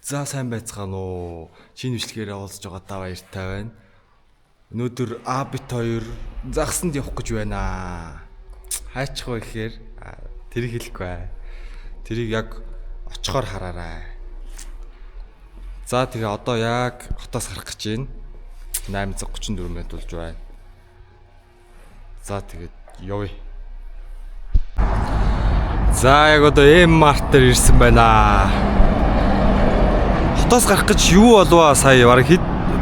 За сайн байцгаана уу. Шинэ бичлэгээр уулзж байгаадаа баяртай байна. Өнөөдөр А бит 2 загсанд явах гэж байна. Хайчих вэ гэхээр тэрийг хэлэхгүй бай. Тэрийг яг очихоор хараарай. За тэгээ одоо яг хотоос гарах гэж байна. 8:34 минут болж байна. За тэгээд явъя. За яг одоо M Mart дээр ирсэн байна. Хотоос гарах гэж юу болваа сая бараг хэд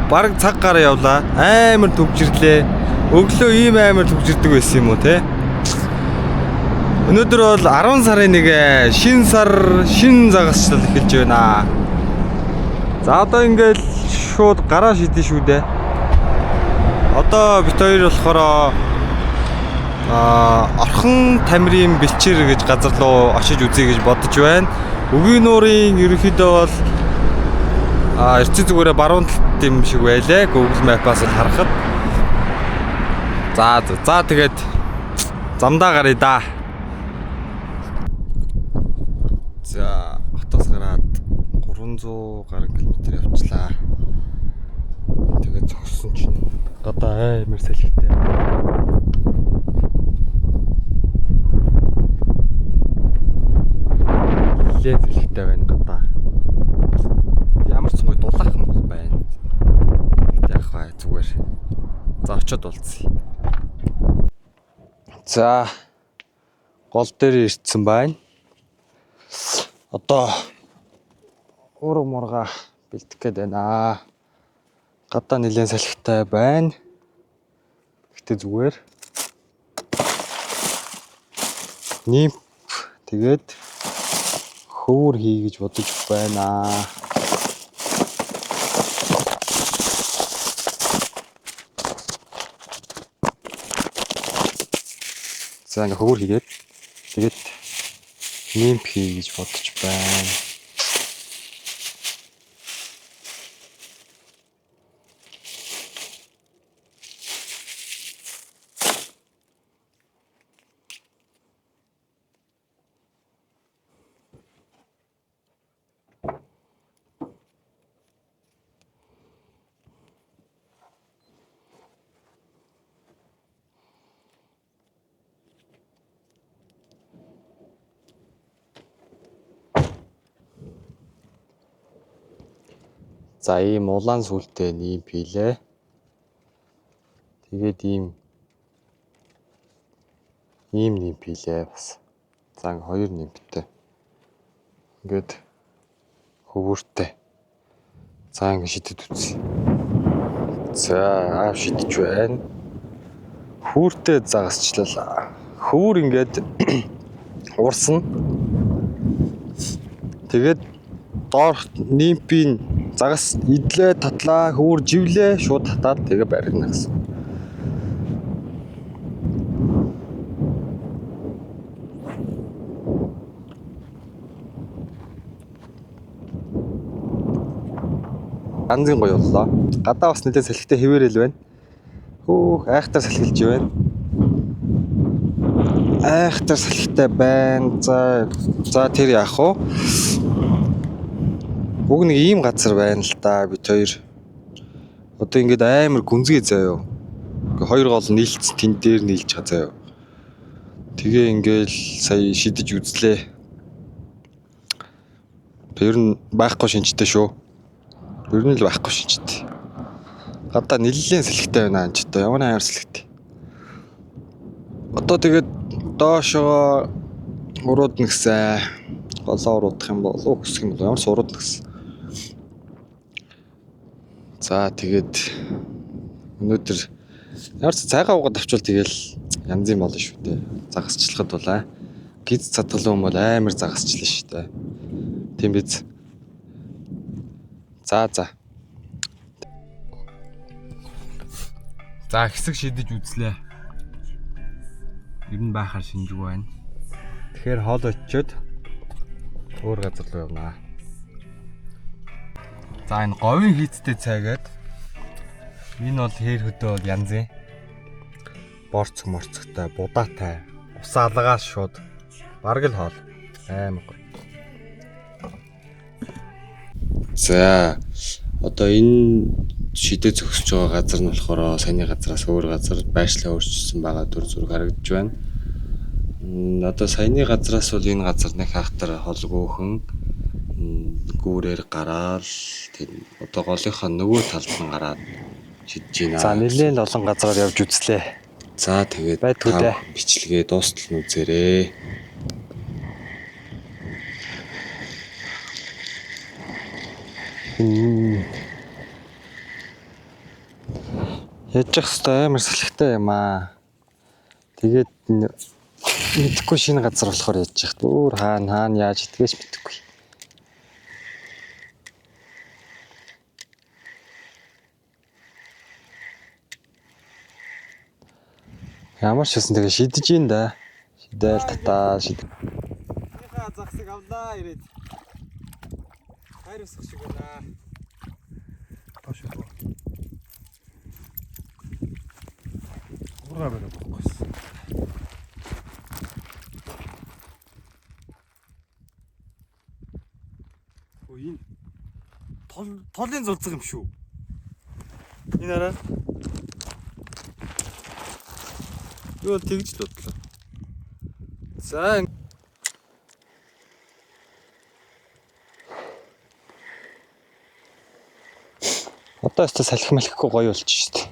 бараг цаг гараа явлаа. Амар төвжирлээ. Өглөө ийм амар төвжирдэг байсан юм уу те? Өнөөдөр бол 10 сарын 1 шин сар шин загасчлал эхэлж байна. За одоо ингээл шууд гараа шидэн шүү дээ. Одоо бит хоёр болохоор Орхон Тамирын бэлчээр гэж газар руу очиж үзье гэж бодож байна. Үгийн нуурын ерөнхийдөө бол эрцэн зүгээрээ баруун талд юм шиг байлаа. Google Map-аас л харахад. За за тэгээд замдаа гаръя да. За хотоос гараад 300 гаруй километр явчлаа. Тэгээд зогссон чинь гадаа амар салхитай. Нилээн салхитай байна гадаа. Ямар ч гоё дулаахан бол байна. Гэтэ яах вэ зүгээр. За очиод уулзъя. За гол дээр ирсэн байна. Одоо ураг мурга бэлдэх гээд байна. Гадаа нилээн салхитай байна. Гэтэ зүгээр. Нимп тэгээд хөвөр хий гэж бодож байна. За ингээ хөвөр хийгээд тэгээд нимп хий гэж бодож байна. За ийм улаан сүлтэй нимп хийлээ. Тэгээд ийм нимп хийлээ бас. За ингээ хоёр нимптэй. Ингээд хөвөртэй. За ингээ шидэд үзье. За аав шидэж байна. Хүүртэй загасчлал. Хөвөр ингээд уурсна. Тэгээд доорх нимпийн загас идлээ татлаа хөвөр живлээ шууд татаад тэгээ баригна гэсэн. Ганцын гоё боллоо. Гадаа бас нэлээд салхитай хэвээрэл байна. Хөөх айхтар салхилж байна. Айхтар салхитай байна. За тэр яах вэ? Уг нэг ийм газар байна л да бит хоёр. Одоо ингээд амар гүнзгий заяо. Ингээ хоёр гол нийлцсэн тэн дээр нийлж байгаа заяо. Тэгээ ингээл сая шидэж үзлээ. Ер нь байхгүй шинжтэй шүү. Ер нь л байхгүй шинжтэй. Гадаа нэлээд салхитай байна энэ ч одоо ямар амар салхитай. Одоо тэгээд доошоо уруудна гэсэн. Голоо уруудах юм болов уу өсөх юм болов ямар ч уруудна гэсэн. За тэгээд өнөөдөр ямар ч цайгаа уугаад авчвал тэгэл янз юм болно шүү дээ. Загасчлахад бол гиз цадгалан юм бол амар загасчлаа шүү дээ. Тийм биз? За за. За хэсэг шидэж үзлээ. Ер нь байхаар шинжгүй байна. Тэгэхээр хоол очиод өөр газар руу явнаа. За энэ говийн хийцтэй цайгаад энэ бол хээр хөдөө бол янзын борцог морцогтой, будаатай, ус алгаас шууд бараг л хоол. Амар гоё. За одоо энэ шидэ зогсож байгаа газар нь болохоор саяны газраас өөр газар байршлаа өөрчилсөн байгаа дүр зураг харагдаж байна. Одоо саяны газраас бол энэ газар нэг хахтар холгүйхэн гүүрээр гараал тэр одоо голынхоо нөгөө талд нь гараад шидэж байна. За нэлээд олон газраар явж үзлээ. За тэгээд Байдгүй дээ. бичлэгээ дуустал нь үзээрэй. Яаж явах хэвээр амар салхитай юм аа. Тэгээд мэдэхгүй шинэ газар болохоор яаж явах. Өөр хаана хаана яаж идгээс мэдэхгүй. Ямар ч байсан тэгээ шидэж ийн да. Шидээл татаа шид. Энийхээ загсыг авлаа ирээд. Хайр өсөх шиг байна. Тоош уу. Ургаа бариад болохгүйсэн. Өө энэ тол толын зулцэг юм шүү. Энэ араа. Би бол тэгж л бодлоо. За Одоо өстө салхи малхихгүй гоё болчих шүү дээ.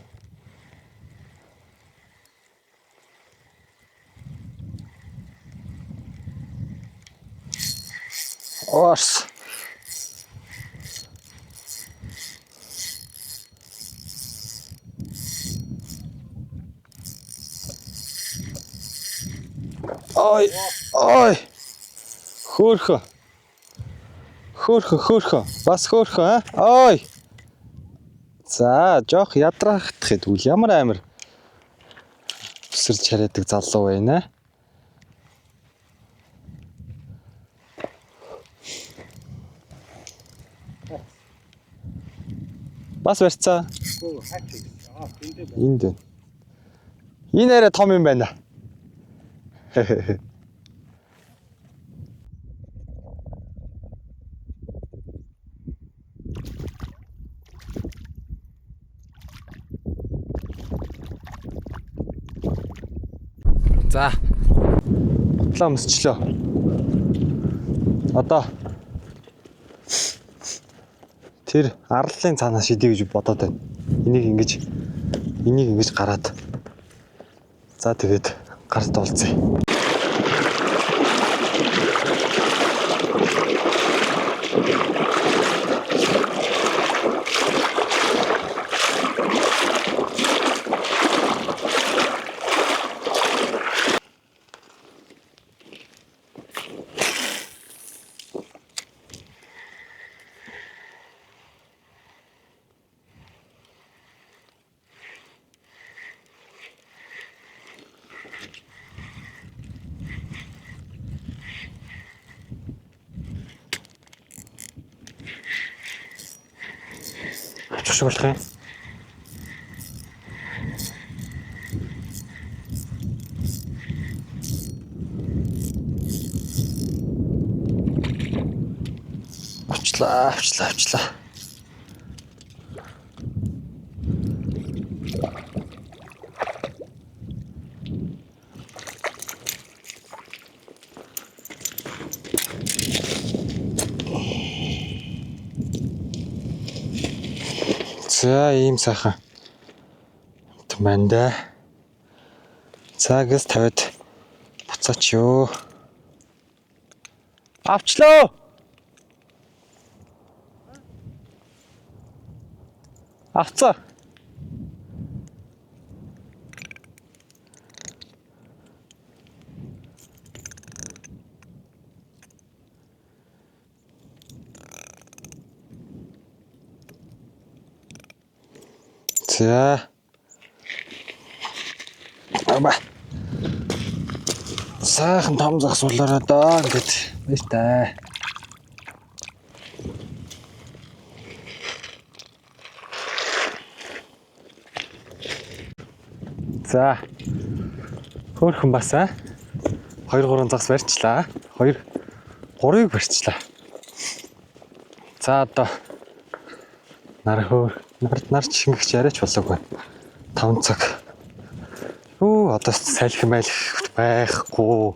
Орс. Ой, ой. Хөөхө. Хөөхө, хөөхө. Бас хөөхө, аа. Ой. За, жоох ядрахдах тэгвэл ямар амар өсөрч хараадаг залуу байна. Бас барьцаа. Энд байна. Энэ арай том юм байна. За Гутлаа өмсчлөө. Одоо тэр арлын цаанаа шидэ гэж бодоод байна. Энийг ингэж гараад. За тэгээд гарт уулзъя. Авчих шиг болох юм. Авчлаа, авчлаа, авчлаа. За ийм сайхан байна да. За гэс тавиад буцаач юу. Авчлаа. Авцаа. За. Аба. Сайхан том загас болоорой доо ингээд баяртай. За. Хөөхөн бас аа. 2 3 загас барьчлаа. 2 3-ыг барьчлаа. За одоо Нар хөөр нар нар шингэгч яриач болоогүй. 5 цаг. Юу одоо салхи майлх байхгүй.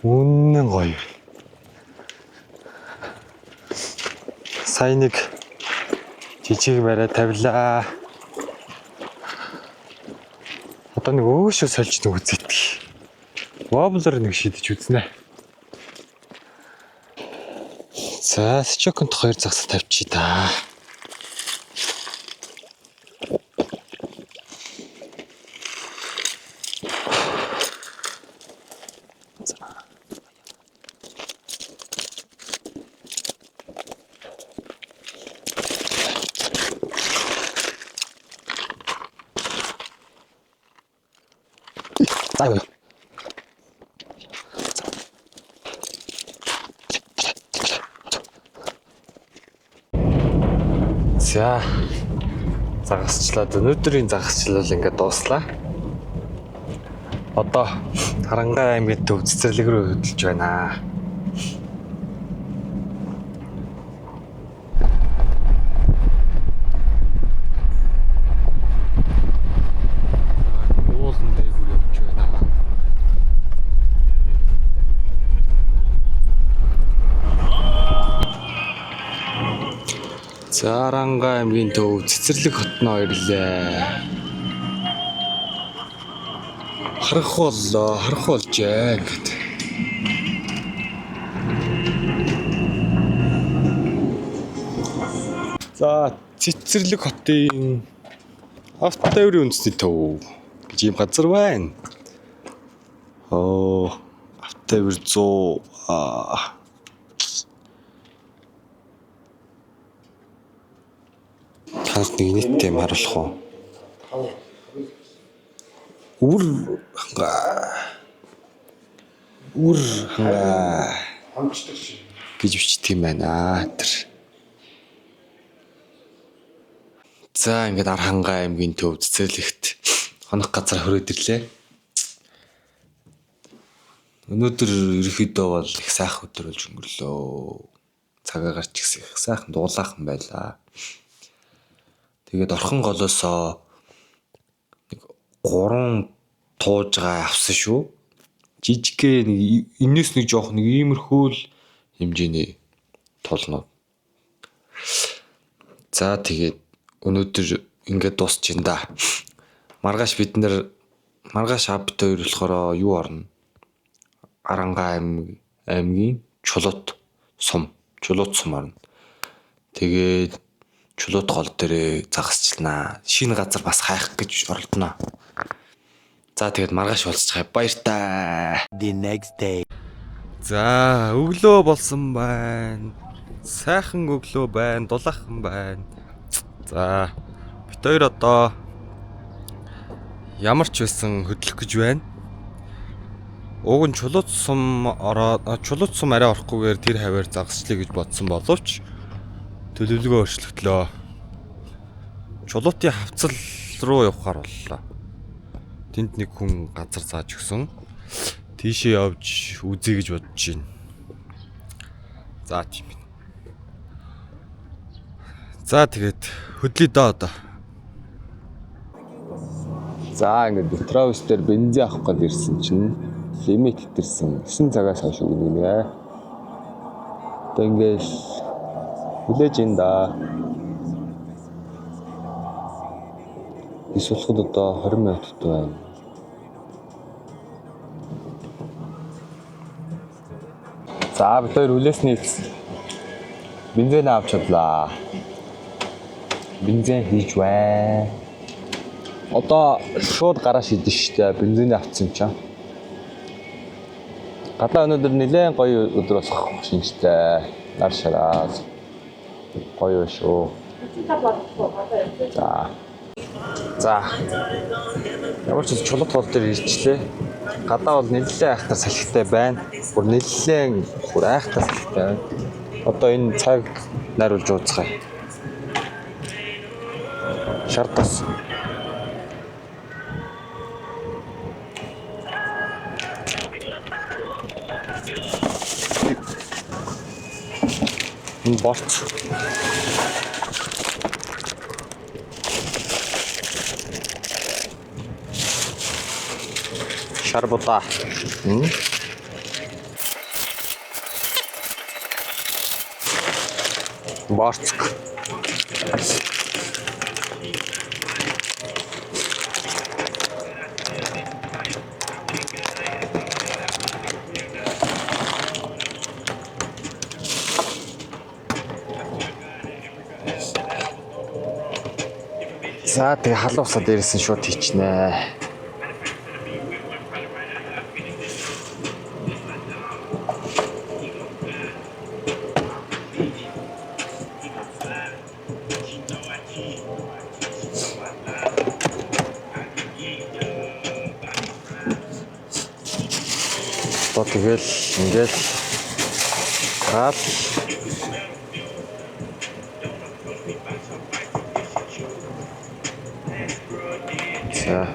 Үнэн гоё. Сая нэг жижиг барай тавилаа. Одоо нэг өөшөө сольж нэг үзээдэх. Воблер нэг шидэж үзнэ. За, счоконд хоёр загас тавьчих та. За юу. За загасчлаад өнөөдрийн загасчлал ингээд дууслаа. Одоо Харанхуй аймгийн төв Цэцэрлэг рүү хөдөлж байна. Уулан дээгүүр явж байна. За Аранга аймгийн төв Цэцэрлэг хотноо ирлээ. Харанхуй боллоо, харанхуй болжээ ингээд. За Цэцэрлэг хотын автотаврын үндэсний төв гэж ийм газар байна. Оо, автотавэр 100 аа. Танаас нэг нийттэй юм харуулах уу? Үр хангаа. Үр хангаа Хончдог шиг. гэж бичдэг юм байна. Тэр. За ингээд Архангай аймгийн төв Цэцэрлэгт хонох газар хүрээд ирлээ. Өнөөдөр ерөнхийдөө бол их сайхан өдөр болж өнгөрлөө. Цагаагаар ч гэсэн их сайхан дуулаахан байлаа. Тэгээд Орхон голоосоо нэг 3 туужгаа авсан шүү. Жижигхэн нэг энэс нэг жоох нэг иймэрхүү л хэмжээний тулнууд. За тэгээд өнөөдөр ингээд дуусчихин да. Маргааш бид нэр маргааш авт хоёр болохоор юу орно? Аранга аймгийн Чулуут сум, Чулуут сум орно. Тэгээд Чулуут гол дээрээ загасчлаа. Шинэ газар бас хайх гэж оролдоно. За тэгээд маргааш уулзчихъя. Баяртай. The next day. За, өглөө болсон байна. Сайхан өглөө байна, дулаахан байна. За, бид хоёр одоо ямар ч байсан хөдлөх гэж байна. Уг нь Чулуут сум ороод Чулуут сум арай орохгүйгээр тэр хаваар загасчлаа гэж бодсон боловч төлөвлөгөө өөрчлөгдлөө. Чулуутын хавцал руу явхаар боллоо. Тэнд нэг хүн газар зааж өгсөн. Тийшээ явж үзье гэж бодож байна. За тийм байна. За тэгээд хөдлөе дөө одоо. За ингээд Петровс дээр бензин авах гээд ирсэн чинь лимит хэтэрсэн 9 цагаас хойш өгнө гинэ. Одоо ингээд хүлээж ин да. Ис болоход одоо 20 минут байна. За бид хоёр хүлээсний бензин авч чадлаа. Бензин хийж байна. Одоо шууд гараа шидэн штэ бензин авцсан чинь. Гадаа өнөөдөр нэлээд гоё өдөр болох шинжтэй. Нар шараад гоё шүү. За. За. Ямар ч Чулуут гол дээр ирчлээ. Гадаа бол нэлээд айхтар салхитай байна. Бүр нэлээд бүр айхтар салхитай байна. Одоо энэ цаг найруулж ууцгаая. Шар тос. Энэ борц. Шар будаа. Борцк. За тэгээ халуусаа дээрээс нь шууд хийчнэ. Одоо тэгэл ингээл гал. За.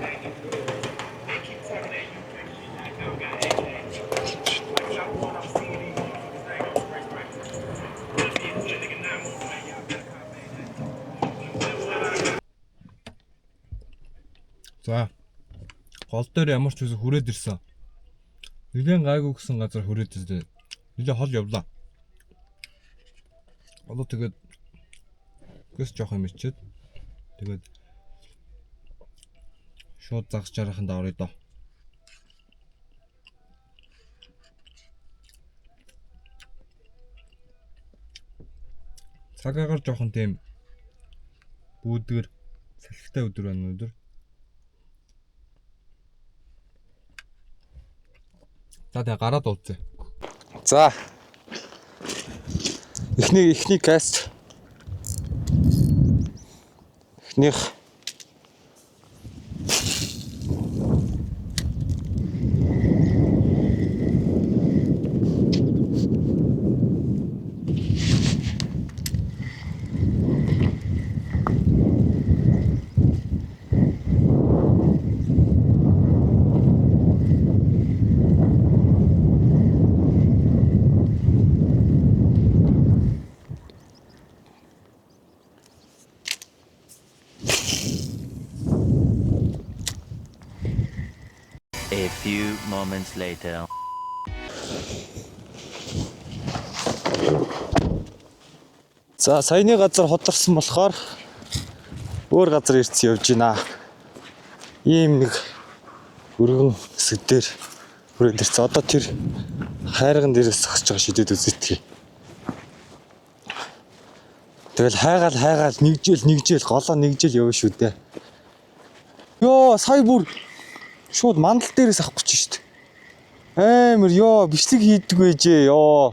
За. Гол дээр ямар ч үс хүрээд ирсэн. Нилээн гайгүй гэсэн газар хүрээд ирсэн. Нилээн хол явлаа. Одоо тэгээд гэс жоох юм ичээд тэгээд шууд загас жараханд орё доо. Цагаагаар жоохон тийм бүүдгэр салхитай өдөр байна өнөөдөр. За тэгээ гараад уулзъя. За. Эхний каст. Эхнийх A few moments later. За саяны газар хударсан болохоор өөр газар ирсэн явж байна. Ийм нэг өргөн хэсэг дээр хүрээд ирсэн. Одоо тэр хайрган дээрээс зогсож байгаа шидэд үзэтгий. Тэгэл хайгаал нэгжэл голоо нэгжэл явна шүү дээ. Йоо, сая бүр шууд мандал дээрээс авах гэж шүү дээ. Амар ёо, бичлэг хийдэг байжээ ёо.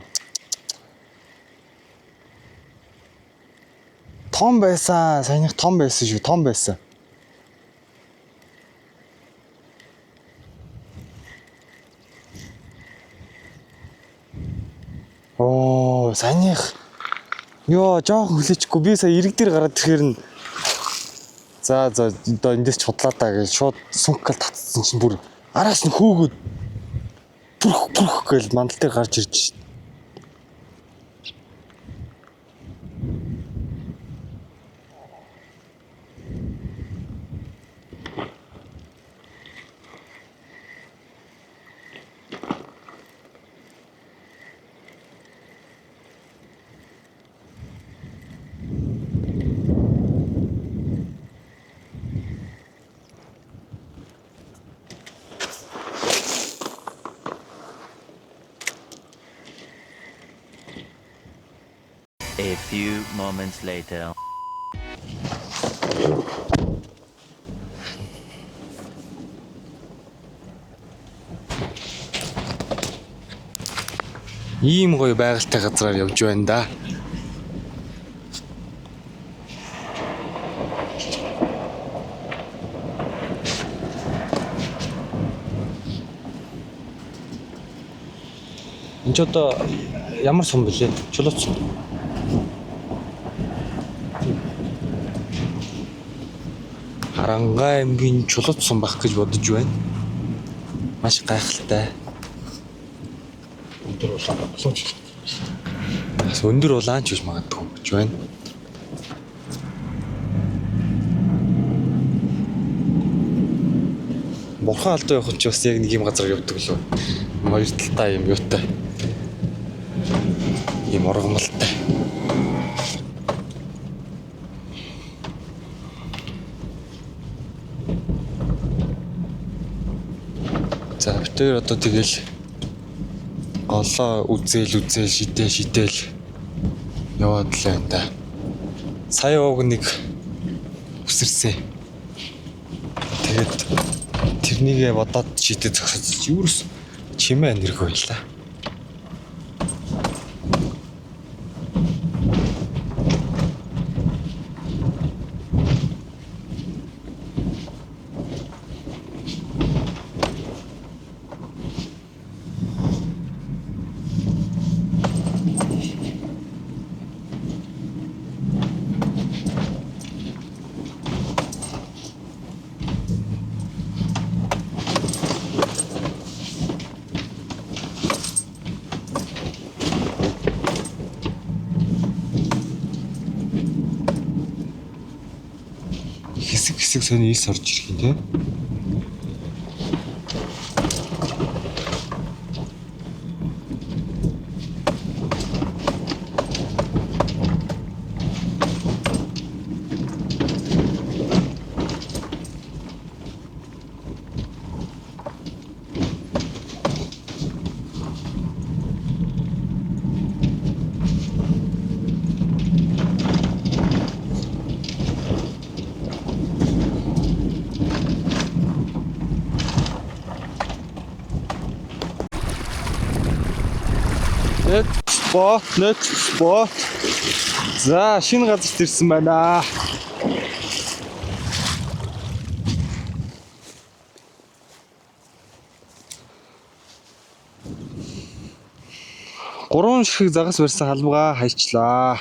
Том байсан. Саяных том байсан шүү. Том байсан. Оо, саяных. Йоо, жоохон хүлээчихгүй. Би сая ирэг дээр гараад ирэхээр нь за одоо эндээс ч худлаа даа гэж шууд сүнхгэл татсан чинь бүр араас нь хөөгөөд бүрх гэж мандал дээр гарч ирж шít. A few moments later. Ийм гоё байгальтай газраар явж байна да. Энд ч одоо ямар сум бэлээ? Чулууц сум. Харангаа аймгийн Чулууц сум байх гэж бодож байна. Маш гайхалтай. Өндөр улаан боломж. Бас өндөр улаан ч гэж магадгүй гэж байна. Бурхан алдаа явах нь ч бас яг нэг юм газар явдаг лөө. Хоёр талдаа юм юутай. Ийм ургамалтай. За бид хоёр одоо тэгэл голоо үзэл үзэл шидэ шидэл яваад л байна да. Сая уг нэг үсэрсэн. Тэгээд тэрнийгээ бодоод шидэ зогсоод юурс чимээ нэрх байлаа. Хэсэг хэсэг сони ис орж ирэх юм те. Next spot, next spot. За, шинэ газарт ирсэн байна. Гурван ширхэг загас барьсан халбгаа хайчлаа.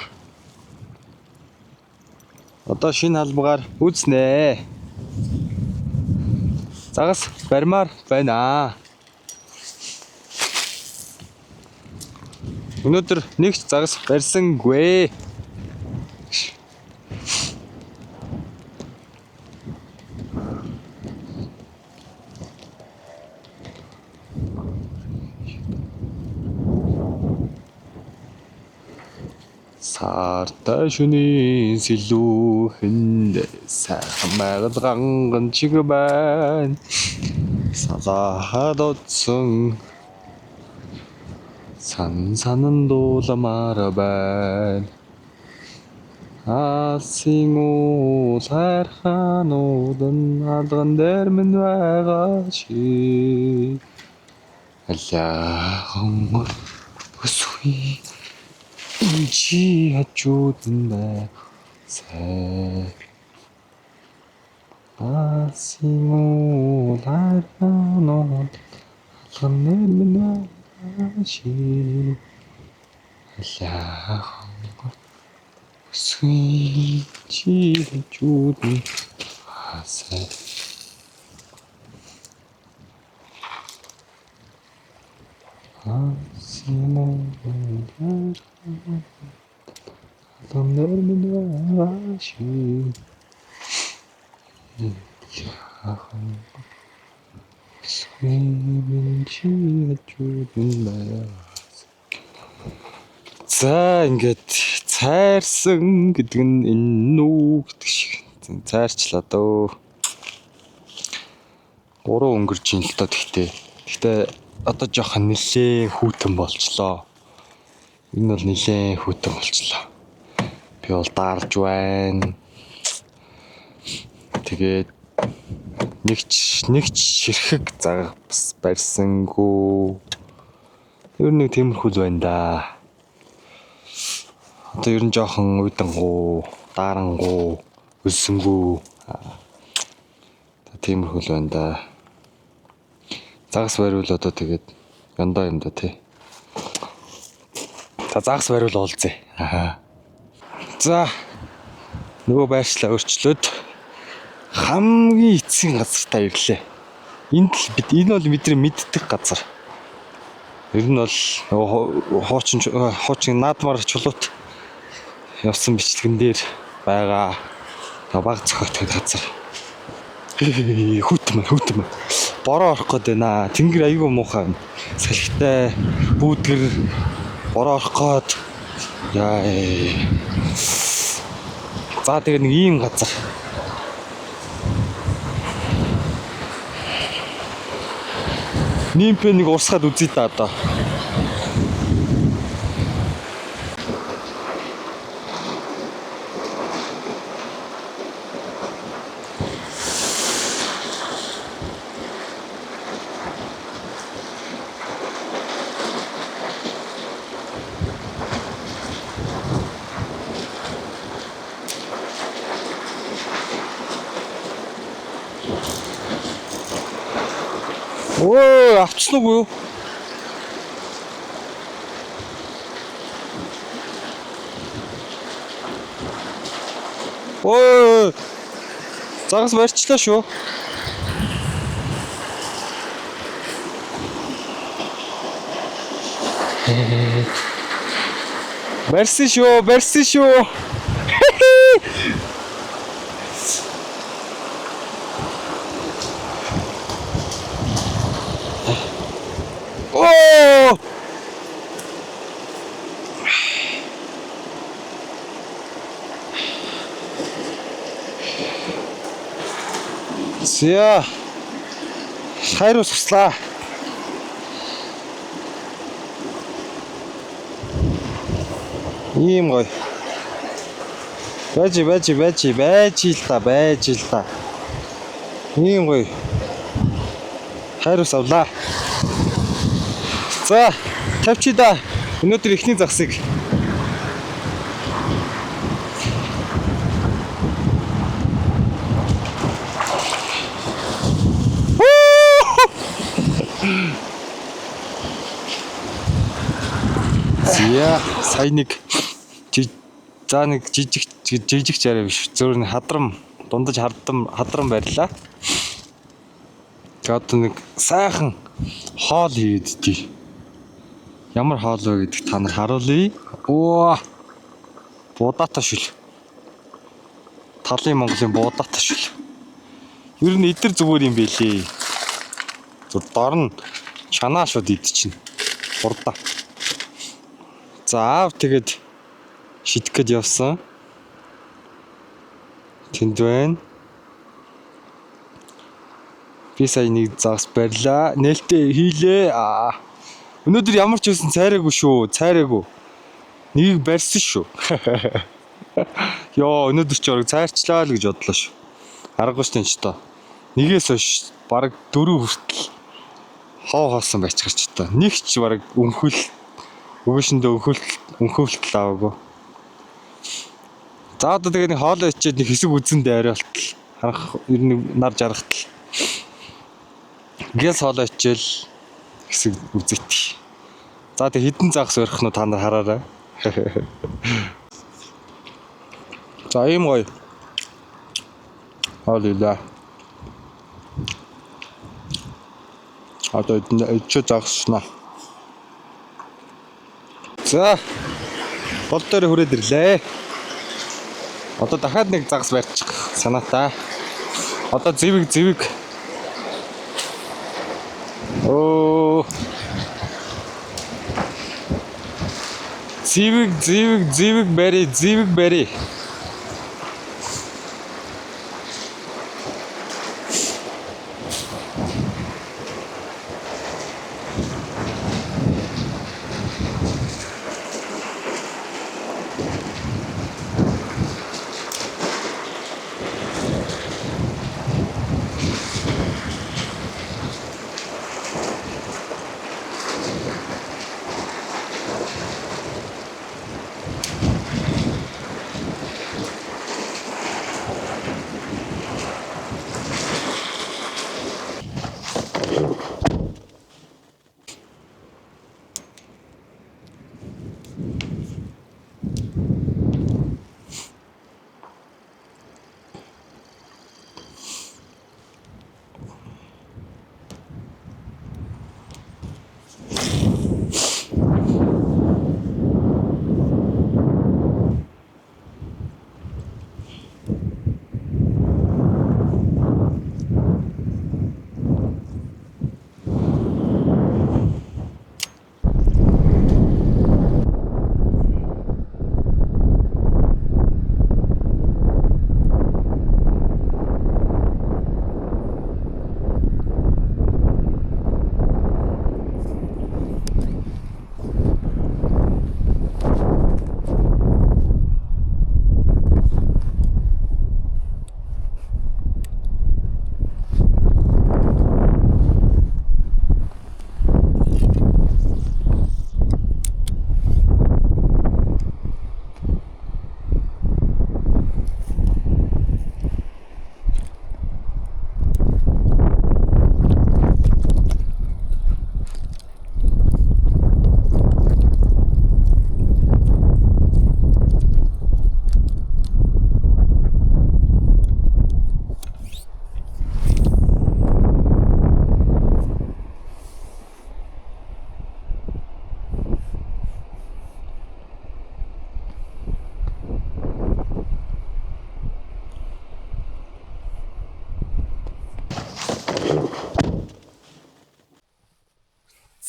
Одоо шинэ халбгаар үзнэ. Загас барьмаар байна. Өнөөдөр нэг ч загас барьсангүй. Сартай шөнийн сэлүүхэнд сайхан байгаль ганган чиг байна. Салахад утсан сан санан дууламаар байна. Асын уул хайрханууд нь алган дээр минь байгаа шиг. Аляхан өсвий чи хажууд нь бай. Сай. Асын уул хайрханууд алган дээр минь байгаа шиг. Аляхан өсвий чи хажууд нь хасай. Асын уул хайрханууд алган дээр минь байгаа шиг. Аляхан өсвий чи хажууд нь бай. За ингээд цайрсан гэдэг нь энэ үү гэдэг шиг цайрчлаа дөө. 3 өнгөрч ин л доо тэгтээ. Тэгтээ одоо жоохон нилээн хүйтэн болчлоо. Энэ бол нилээн хүйтэн болчлоо. Би бол дарж байна. Тэгээд нэг ч ширхэг загас барьсангүй. Ер нь нэг тиймэрхүү л байна да. Одоо ер нь жоохон уйдангуу, дарангуу, өлсөнгүү. Тиймэрхүү л байна да. Загас бариул одоо тэгээд яндаа юм да тий. За загас бариул уулзъя. Аа. За нөгөө байршлаа өөрчлөөд хамгийн эцсийн газартаа ирлээ. Энд л бид энэ бол бидний мэддэг газар. Ер нь бол нөгөө хуучин наадмаар чулуут явсан бичлэгэн дээр байгаа баг зохиотой газар. Хүйтэн маань. Бороо орох гээд байна. Тэнгэр аюу муухай юм. Салхитай, бүүдгэр бороо орох гээд. Яа. За тэгээ нэг ийм газар. Нимпэ нэг урсгаад үзье та одоо. Өө, авчихсан уу юу? Өө! Загас барьчлаа шүү. Барьсан шүү, барьсан шүү. Оо! За. Хайр усслаа. Ийм гоё. Байж байж байж байж л та байж л та. Ийм гоё. Хайр ус авлаа. За, тавьчих да. Өнөөдөр эхний загсыг. За, сая нэг за нэг жижиг жижиг жараа биш. Зөвөр нэг хадрам, дундаж хадрам барьлаа. Тэгээд одоо нэг сайхан хоол хийгээд идье. Ямар хоол вэ гэдгийг та нар харуулъя. Оо. Будаатай шүл. Талын Монголын будаатай шүл. Ер нь эдэр зүгээр юм бэлээ. Зүр дор нь чанаа шууд идчихнэ. Хурдаа. За аав тэгээд шидэх гээд явсан. Тэнд байна. Би сая нэг загас барьлаа. Нээлттэй хийлээ. Аа. Өнөөдөр ямар ч байсан цайраагүй шүү. Цайраагүй. Нэгийг барьсан шүү. Йоо, өнөөдөр ч орог цайрчлаа л гэж бодлоо шүү. Аргагүй шүү энэ ч тоо. Нэгээс хойш бараг 4 хүртэл хоо хоосон байцгарч тоо. Нэг ч бараг өмхөл өгөөшөндөө өмхөлт аваагүй. За одоо тэгээ нэг хоолоо ичээд нэг хэсэг үзэн дээр болтол. Харах ер нь нар жаргатал. Гээс хоолоо ичээл хэсэг үзээт. За тэг хідэн загас барих нь та нар хараарай. За ийм гоё. Хоол илаа. Одоо эдчээ загаснаа. За гол дээр хүрээд ирлээ. Одоо дахиад нэг загас барьчих санаатай. Одоо зэвэг зэвэг. Оо. Зэвэг зэвэг зэвэг барь, зэвэг барь.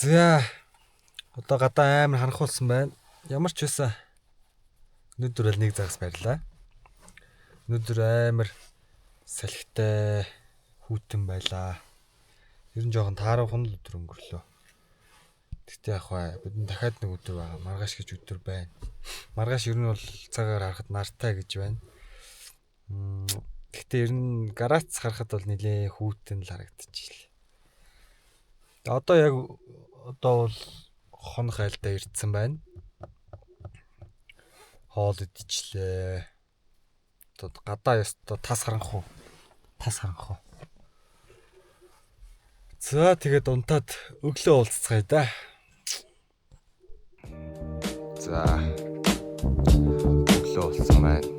За одоо гадаа амар харанхуулсан байна. Ямар ч байсан өнөөдөр бол нэг загас барьлаа. Өнөөдөр амар салхитай хүйтэн байлаа. Ер нь жоохон тааруухан л өдөр өнгөрлөө. Тэгтээ яг бай бид дахиад нэг өдөр байгаа. Маргааш гэж өдөр байна. Маргааш ер нь бол цагаар харахад нартай гэж байна. Тэгтээ ер нь гараац харахад бол нилээ хүйтэн л харагдчихлээ. Одоо яг одоо бол хонох айлдаа ирдсэн байна. Хоол идчихлээ. Одоо гадаа ёстой тас харанхуу. Тас харанхуу. За тэгээд унтаад өглөө уулзцгаая да. За. Өглөө болсон байна.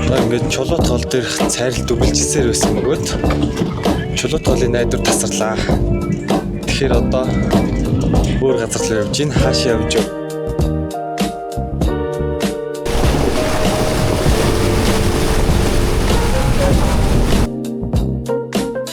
За ингээд чулуут хоол дээрх цайрал дүгэлжсээр байсан бөгөөд чулуут хоолын найдвар тасарлаа. Тэгэхээр одоо өөр газар руу явж гин хаашаа явж